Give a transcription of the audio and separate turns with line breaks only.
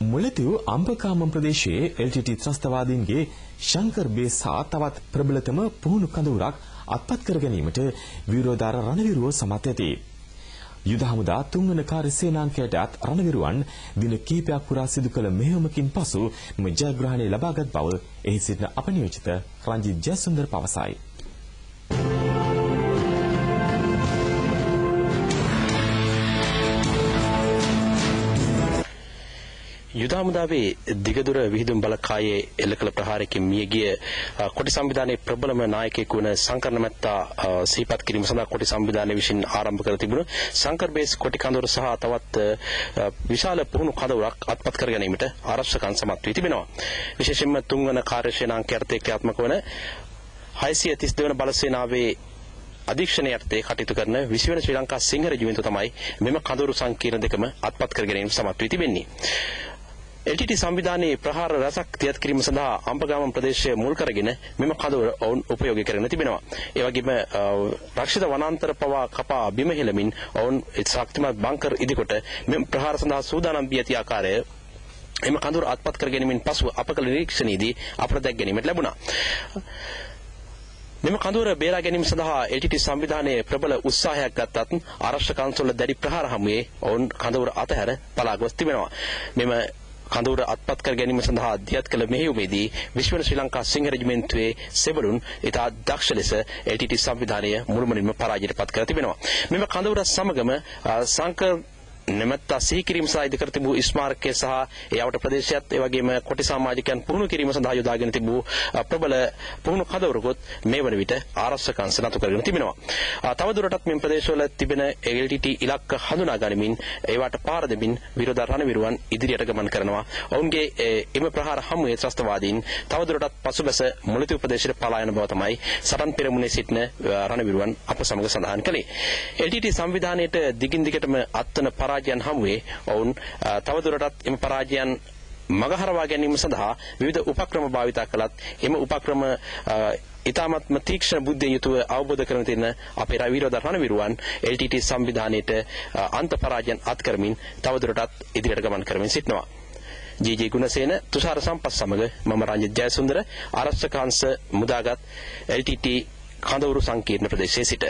මුලතිව් අම්බකාමම් ප්‍රදේශයේ LTT ත්‍රස්තවාදීන්ගේ Shankar base සහ තවත් ප්‍රබලතම පුහුණු කඳවුරක් අත්පත් කර ගැනීමට වීරෝදාර රණවිරුවෝ සමත් ඇති. යුද හමුදා තුන්වන කාර්ය සේනාංකයටත් රණවිරුවන් දින කිහිපයක් පුරා සිදු කළ මෙහෙයුමකින් පසු මෙම ජයග්‍රහණය ලබාගත් බව එහි සිටින අපනියෝජිත රංජිත් ජයසුන්දර පවසයි.
යුද හමුදාවේ දිගදුර විහිදුම් බලකායේ එල්ල කළ ප්‍රහාරයකින් මියගිය කොටි සංවිධානයේ ප්‍රබලම නායකයෙකු වන සංකරණ මැත්තා සිහිපත් කිරීම සඳහා කොටි සංවිධානය විසින් ආරම්භ කර තිබුණු සංකර් බේස් කොටි කඳවුර සහ තවත් විශාල පුහුණු කඳවුරක් අත්පත් කර ගැනීමට ආරක්ෂකයන් සමත් වී තිබෙනවා. විශේෂයෙන්ම තුන්වන කාර්ය සේනාංකය යටතේ ක්‍රියාත්මක වන 632 වන බලසේනාවේ අධීක්ෂණය යටතේ කටයුතු කරන 20 වන ශ්‍රී ලංකා සිංහ රෙජිමෙන්තුව තමයි මෙම කඳවුරු සංකීර්ණ දෙකම අත්පත් කර ගැනීම සමත් වී තිබෙන්නේ. LTT සංවිධානයේ ප්‍රහාර රැසක් තියත් කිරීම සඳහා අම්බගාමම් ප්‍රදේශය මුල් කරගෙන මෙම කඳවුර ඔවුන් උපයෝගී කරගෙන තිබෙනවා. ඒ වගේම රක්ෂිත වනාන්තර පවා කපා බිම හෙළමින් ඔවුන් ශක්තිමත් බංකර් ඉදිකොට මෙම ප්‍රහාර සඳහා සූදානම් වී ඇති ආකාරය එම කඳවුර අත්පත් කර ගැනීමෙන් පසුව අප කළ නිරීක්ෂණයේදී අපට දැක් ගැනීමට ලැබුණා. මෙම කඳවුර බේරා ගැනීම සඳහා LTT සංවිධානයේ ප්‍රබල උත්සාහයක් ගත්තත් ආරක්ෂක අංශවල දැඩි ප්‍රහාර හමුවේ ඔවුන් කඳවුර අතහැර පලා ගොස් තිබෙනවා. මෙම කඳවුර අත්පත් කර ගැනීම සඳහා දියත් කළ මෙහෙයුමේදී විශ්වන ශ්‍රී ලංකා සිංහ රෙජිමෙන්තුවේ සෙබළුන් ඉතා දක්ෂ ලෙස LTT සංවිධානය මුළුමනින්ම පරාජයට පත් කර තිබෙනවා. මෙම කඳවුර සමගම සංකර් නැමැත්තා සිහි කිරීම සඳහා ඉදි කර තිබූ ස්මාරකය සහ ඒ අවට ප්‍රදේශයත් ඒ වගේම කොටි සමාජිකයන් පුහුණු කිරීම සඳහා යොදාගෙන තිබූ ප්‍රබල පුහුණු කඳවුරකුත් මේ වන විට ආරක්ෂක අංශ නතු කරගෙන තිබෙනවා. තවදුරටත් මෙම ප්‍රදේශවල තිබෙන LTT ඉලක්ක හඳුනා ගනිමින් ඒවාට පාර දෙමින් විරෝධ රණවිරුවන් ඉදිරියට ගමන් කරනවා. ඔවුන්ගේ එම ප්‍රහාර හමුවේ ත්‍රස්තවාදීන් තවදුරටත් පසුබැස මුලතිව් ප්‍රදේශයට පලා යන බව තමයි සටන් පෙරමුණේ සිටින රණවිරුවන් අප සමග සඳහන් කළේ. LTT සංවිධානයට දිගින් දිගටම අත්වන පරාජයන් හමුවේ ඔවුන් තවදුරටත් එම පරාජයන් මගහරවා ගැනීම සඳහා විවිධ උපක්‍රම භාවිතා කළත් එම උපක්‍රම ඉතාමත්ම තීක්ෂණ බුද්ධියෙන් යුතුව අවබෝධ කරගෙන තියෙන අපේ විරෝධ රණවිරුවන් LTT සංවිධානයට අන්ත පරාජයන් අත් කරමින් තවදුරටත් ඉදිරියට ගමන් කරමින් සිටිනවා. ජී.ජී. ගුණසේන, තුෂාර සම්පත් සමග මම රංජිත් ජයසුන්දර, ආරක්ෂක අංශ මුදාගත් LTT කඳවුරු සංකීර්ණ ප්‍රදේශයේ සිට.